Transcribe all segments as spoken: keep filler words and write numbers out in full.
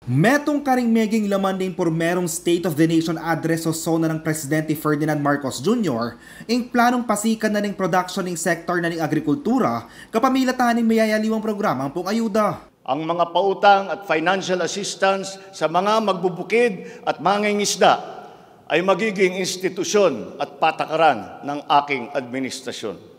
Metung karing meging laman ning purmerung State of the Nation Address sosona nang Presidente Ferdinand Marcos Junior, ing planung pasikan na ning production ning sektor na ning agrikultura, kapamilatan ning mayayaliwang programa ampong ayuda. Ang mga pautang at financial assistance sa mga magbubukid at mangingisda ay magiging institusyon at patakaran ng aking administrasyon.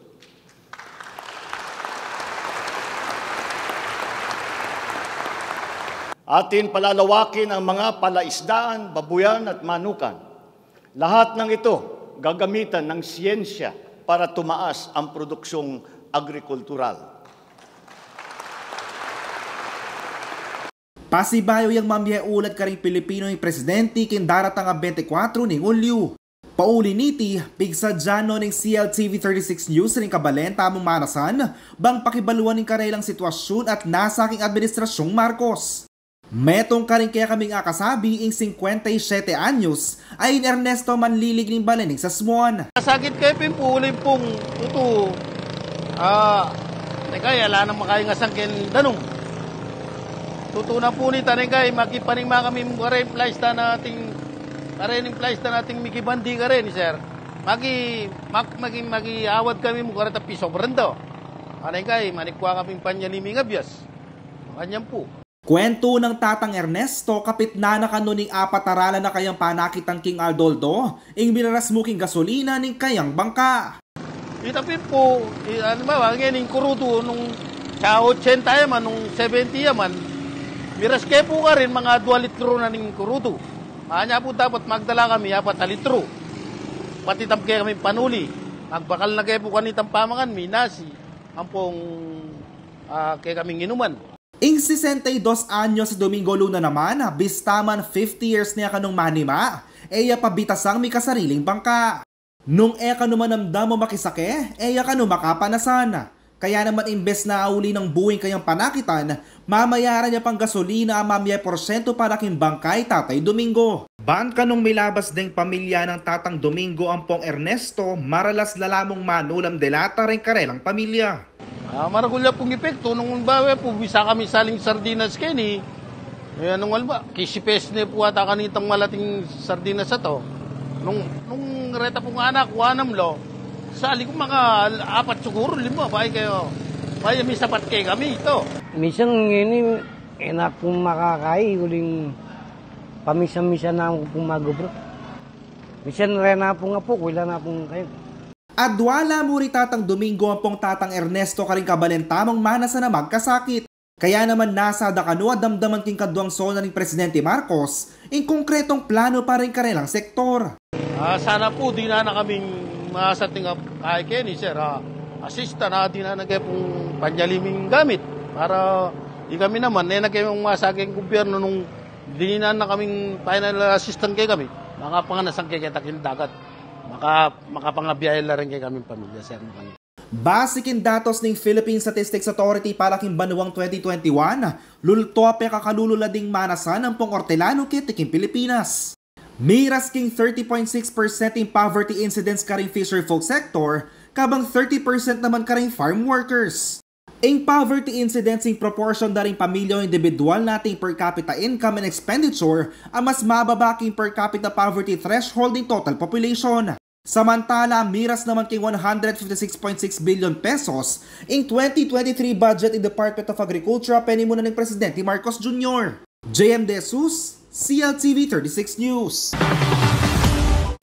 Atin palalawakin ang mga palaisdaan, babuyan at manukan. Lahat ng ito gagamitan ng siyensya para tumaas ang produksyong agrikultural. Pasibayu yang mamye ulat karing Pilipino ing presidente king daratang a bente kwatro ning Hulyo. Pauli niti, pigsadyan no ning C L T V thirty-six News ring kabalen tamung manasan bang pakibaluan ing karelang sitwasyun at nasa king administrasyung Marcos. Metung karing kekaming akasabi ing singkwenta y siyete anyos a in Ernesto manlilig ning balen ning Sasmuan. Sakit ke pin pu, uli pung tutu. Ah, teka, ala nang makaingasang ken danum. Tutu na pu nita, teka, makipaning ma kami mu kare ing palaisda nating, kare ning palaisda nating mikibandi kare ni sir. Maki, mak-, maki, makiawad kami mu kare ta pisobran da. Teka, manikwa kaming panyali ming abias. Makanyan pu. Kwentu nang Tatang Ernesto, kapitnan na kanu ning apat a ralan a kayang panakitan king aldo-aldo ing miraras mu king gasolina ning kayang bangka. Ita pin pu, i-, halimbawa, ngeni ing kurudu nung sa otsenta ya man, nung seventy ya man, miras ke pu karin, mga dua litro na ning kurudu. Anya pu dapat magdala kami apat a litro. Pati tam kekaming panuli. Magbakal na ke pu kanitang pamangan mi, nasi, ampong, ah, kekaming inuman. Ing sesenta y dos anyos a Domingo Luna naman, bista man fifty years ne ya kanung manima, e ya pa bitasang mikasariling bangka. Nung e kanu manamdam o makisake, e ya kanu makapanasan. Kaya naman imbes na auli nang buing kayang panakitan, mamayaran ya pang gasolina a mamye porsyentu para king bangka i Tatay Domingo. Ban kanung milabas deng pamilya nang Tatang Domingo ampong Ernesto, maralas la la mung manulam de lata reng karelang pamilya. Ah, maragul ya pung epektu nung bawe pu, bisa kami saling sardinas keni. E, nung alba, kisi pesos ne pu ata kanitang malating sardinas a to. Nung, nung reta pung anak ku, anam lo, sali ku maka apat siguru, lima, bayu kayu. Bayu misapat kekami ito. Misan ngeni, e na ku makakai, uling pamisan-misan na ku pung magobra. Misan rena pung apu ku, ila na pung kayu. Adwa la mu ri Tatang Domingo ampong Tatang Ernesto karing kabalen tamung manasan a magkasakit. Kaya naman nasa da kanu a damdaman king kaduang sona ning Presidente Marcos ing konkretong planu para king karelang sektor. Ah, sana pu dinan na kaming masating a, ay, keni, sir, ah, asista na dinan na ke pung panyali ming gamit para ikami naman, e na ke mung masake ing gobyerno nung dinan na kaming final assistant kekami. Makapanganasan ke keta king dagat. Maka-, makapangabiahe la rin kekaming pamilya, sir, makanyan. Base king datos ning Philippine Statistics Authority para king banuang twenty twenty-one, lulto a pekakalulu la ding manasan ampong ortelanu keti king Pilipinas. Miras king thirty point six percent ing poverty incidence karing fisher folk sector, kabang thirty percent naman karing farm workers. Ing poverty incidence ing proportion da ring pamilya o individual na ating per capita income and expenditure a mas mababa king per capita poverty threshold ning total population. Samantala, miras naman king one hundred fifty-six point six billion pesos ing twenty twenty-three budget ning Department of Agriculture a penimunan ning Presidente Marcos Junior. J M De Jesus, C L T V thirty-six News.